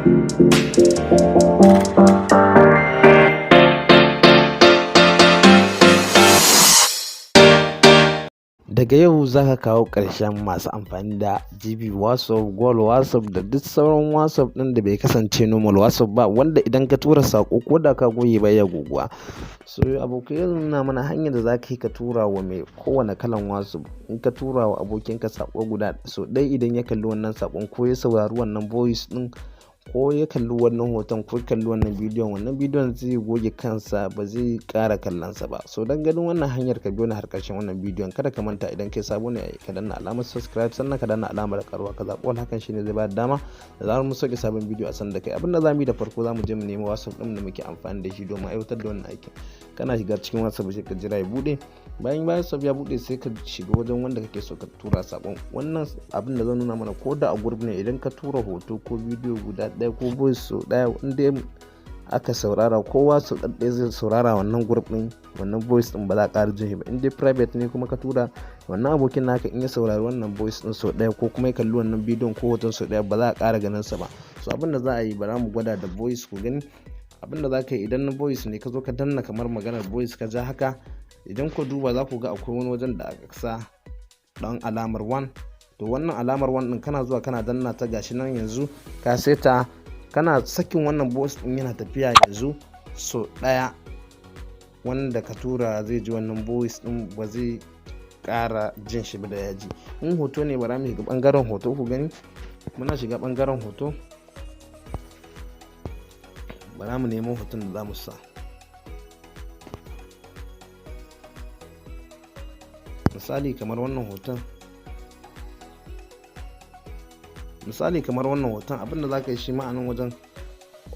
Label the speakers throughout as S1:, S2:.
S1: Daga yau za ka kawo ƙarshen masu amfani da GB WhatsApp, Gold WhatsApp da duk sauran WhatsApp ɗin da bai kasance normal WhatsApp ba, wanda idan ka tura saƙo ko da ka goge bai ya goguwa. So abokai, yanzu nuna mana hanyar da za ka yi ka tura wa mai kowane kalan WhatsApp. In ka tura wa abokinka saƙo guda so ɗaya, idan ya kalli wannan saƙon ko ya saurari wannan voice ɗin ko ya kalli wannan hoton ko ya kalli wannan bidiyon, wannan bidiyon zai goge kansa, ba zai ƙara kallonsa ba. So don ganin wannan hanyar, ka biyo ni har ƙarshen wannan bidiyon. Kada ka manta, idan kai sabo ne, ka danna alamar subscribe, sannan ka danna alamar ƙararrawa, ka zaɓi wani. Hakan shine zai ba da dama da zarar mun sauke sabon bidiyo a san da kai. Abin da zamu yi da farko, zamu je mu nemi WhatsApp ɗin da muke amfani da shi domin aiwatar da wannan aikin. Kana shiga cikin WhatsApp, sai ka jira ya buɗe. Bayan WhatsApp ya buɗe, sai ka shiga wajen wanda kake so ka tura saƙon. Wannan abin da zan nuna mana, ko da a group ne, idan ka tura hoto ko bidiyo guda ɗaya ko voice sau ɗaya, in dai aka saurara, kowa sau ɗaya zai saurara wannan group ɗin, wannan voice ɗin ba za a ƙara jin ba. In dai private ne kuma ka tura, wannan abokin naka in ya saurari wannan voice ɗin sau ɗaya ko kuma ya kalli wannan bidiyon ko hoton sau ɗaya, ba za a ƙara ganin sa ba. So abin da za a yi, bara mu gwada da voice ku gani. Abin da za ka yi, idan na voice ne, ka zo ka danna kamar maganar voice, ka ja haka. Idan ku duba, za ku ga akwai wani wajen da aka sa ɗan alamar 1. To wannan alamar 1 ɗin, kana zuwa kana danna ta, gashi nan yanzu ka seta. Kana sakin wannan voice ɗin, yana tafiya yanzu so ɗaya wanda ka tura zai ji wannan voice ɗin, ba zai ƙara jin shi ba da ya ji. In hoto ne, bara mu shiga ɓangaren hoto ku gani. Muna shiga ɓangaren hoto, bara mu nemo hoton da za mu sa. Misali kamar wannan hoton. Abinda za ka yi shi ma'anin wajen,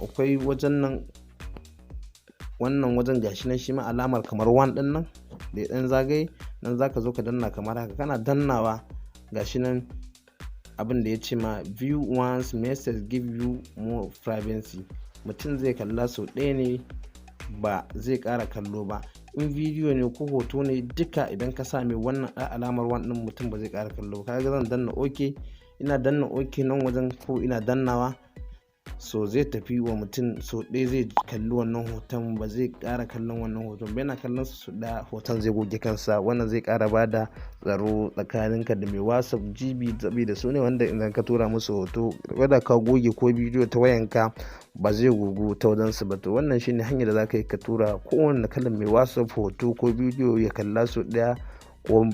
S1: akwai wajen nan, wannan wajen, gashi nan shi ma alamar kamar one din nan da ya dan zagaye nan, za ka zo ka danna kamar haka. Kana dannawa, gashi nan abin da ya ce ma "View once message give you more privacy". Mutum zai kalla sau ɗaya ne, ba zai ƙara kallo ba. In bidiyo ne ko hoto ne duka, idan ka sa mai wannan alamar one ɗin, mutum ba zai ƙara kallo ba. Kaga zan danna OK. Ina danna OK nan wajen ko ina dannawa, so zai tafi wa mutum, so ɗaya zai kalli wannan hoton, ba zai ƙara kallon wannan hoton ba. Yana kallon su ɗaya, hoton zai goge kansa. Wannan zai ƙara ba da tsaro tsakaninka da mai WhatsApp GB, da su ne wanda idan ka tura musu hoto, wadda ka goge, ko bidiyo ta wayanka, ba zai gogu ta wajen su ba. To wannan shine hanyar da za ka yi ka tura kowanne kalan mai WhatsApp hoto ko bidiyo, ya kalla su ɗaya, ko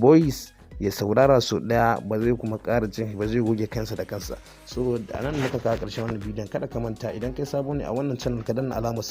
S1: voice ya saurara sau ɗaya, ba zai kuma ƙara jin ba, zai goge kansa da kansa. So a nan muka kawo ƙarshen wannan bidiyon. Kada ka manta, idan kai sabo ne a wannan channel, ka danna alamar